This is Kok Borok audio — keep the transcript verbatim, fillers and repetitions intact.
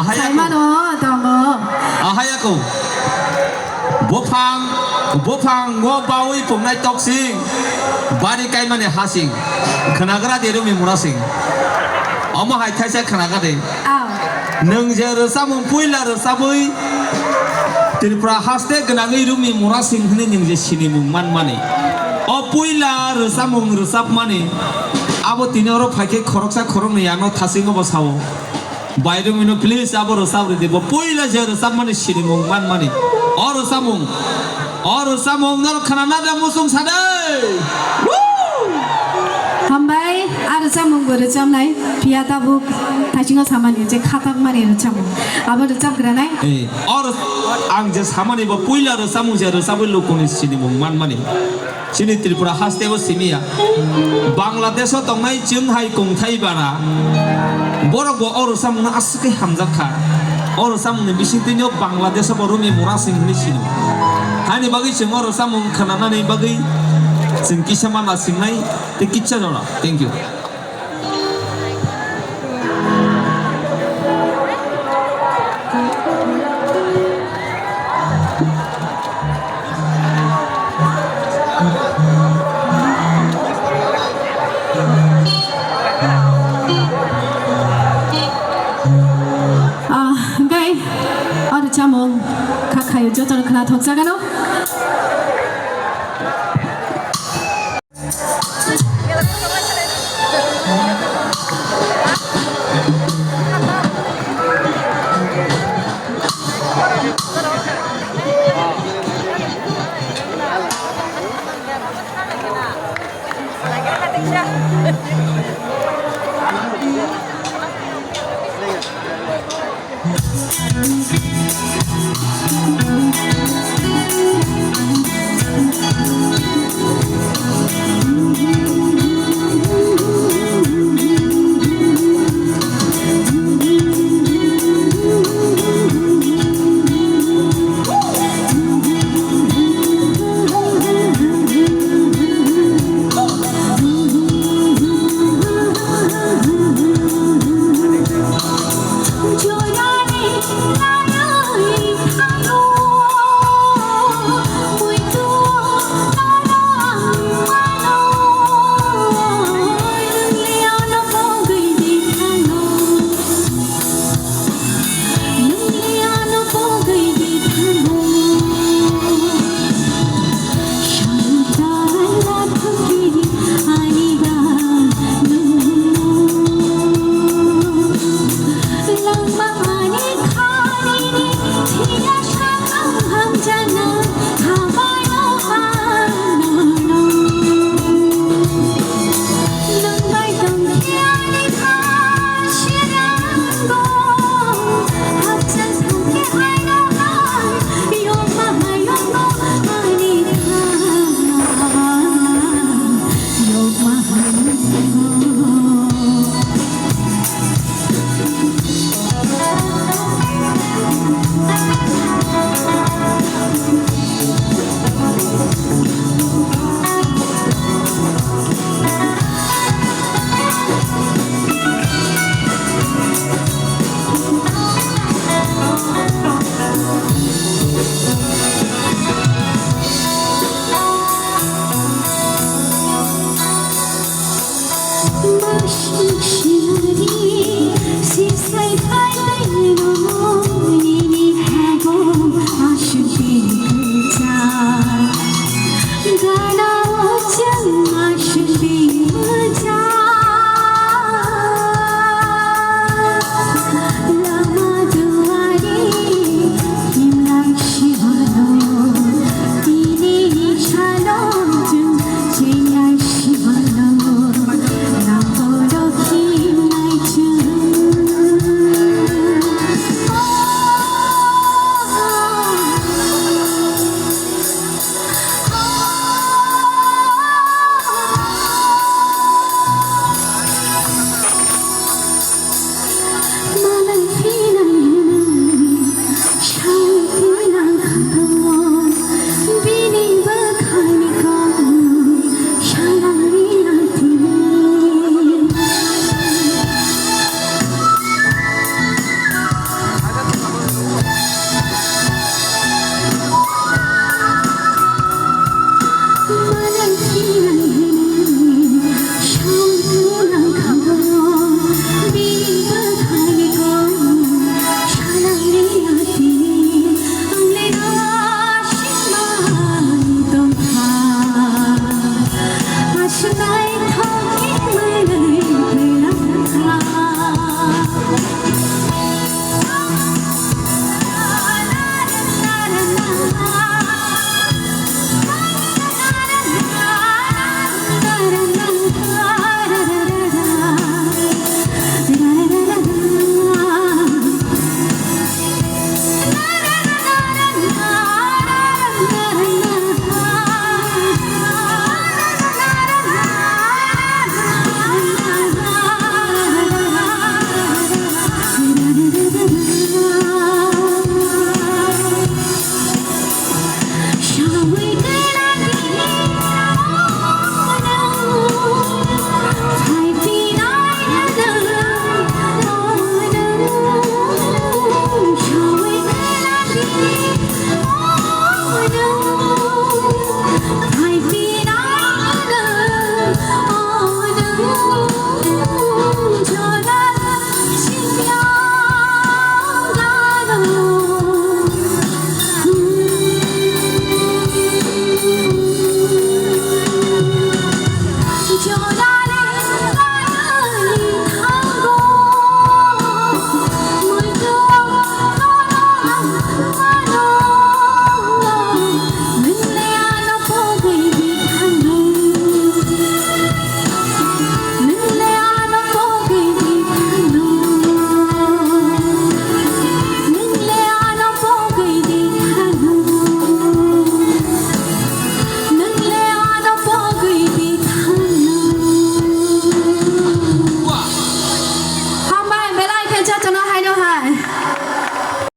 Saimano tongo. Ahayako. Buphang, buphang ngo bawi pungnai toksing. Bari kaimani hasing. Khnagra de rumi murasing. Omo hai thaisa khnagra de. Aw. Nwng je rwchapmung puila rwchapwi Tripura haste gwnangwi rumi murasing hwnwi nwng je sinimung manmani. O puila rwchapmung rwchapmani. Abo tini oro phaikhe khoroksa khoroknwi ano thasingo bo sao. Bai rwmino please abo rwchap rwdi, bo puila je rwchapmani sinimung manmani. O rwchapmung, o rwchapmung norok khna nada muchung sade. Woo! Hambai, a rwchapmung bo rwchapnai, phiya tabuk thaisingo samani je khatakmani rwchapmung. Abo rwchapgranai. Eh, o rw-, ang je samani bo puila rwchapmung je rwchapwi lukuni sinimung manmani. Chini Tripura haste o simi ya. Bangladesh o tongnai chwng hai kongthai bara. Borok bo o rwchapmung no aswk khe hamjak kha. O rwchapmung ni bising twi no Bangladesh o bo rumi murasing hinwi sino. Haini bagwi chwng o rwchapmung khwnanani bagwi chwng kisa ma nasingnai tei kisa jora. Thank you. Ah, hwnkhe o rwchapmung kha khaio jotono khwnathok jagano.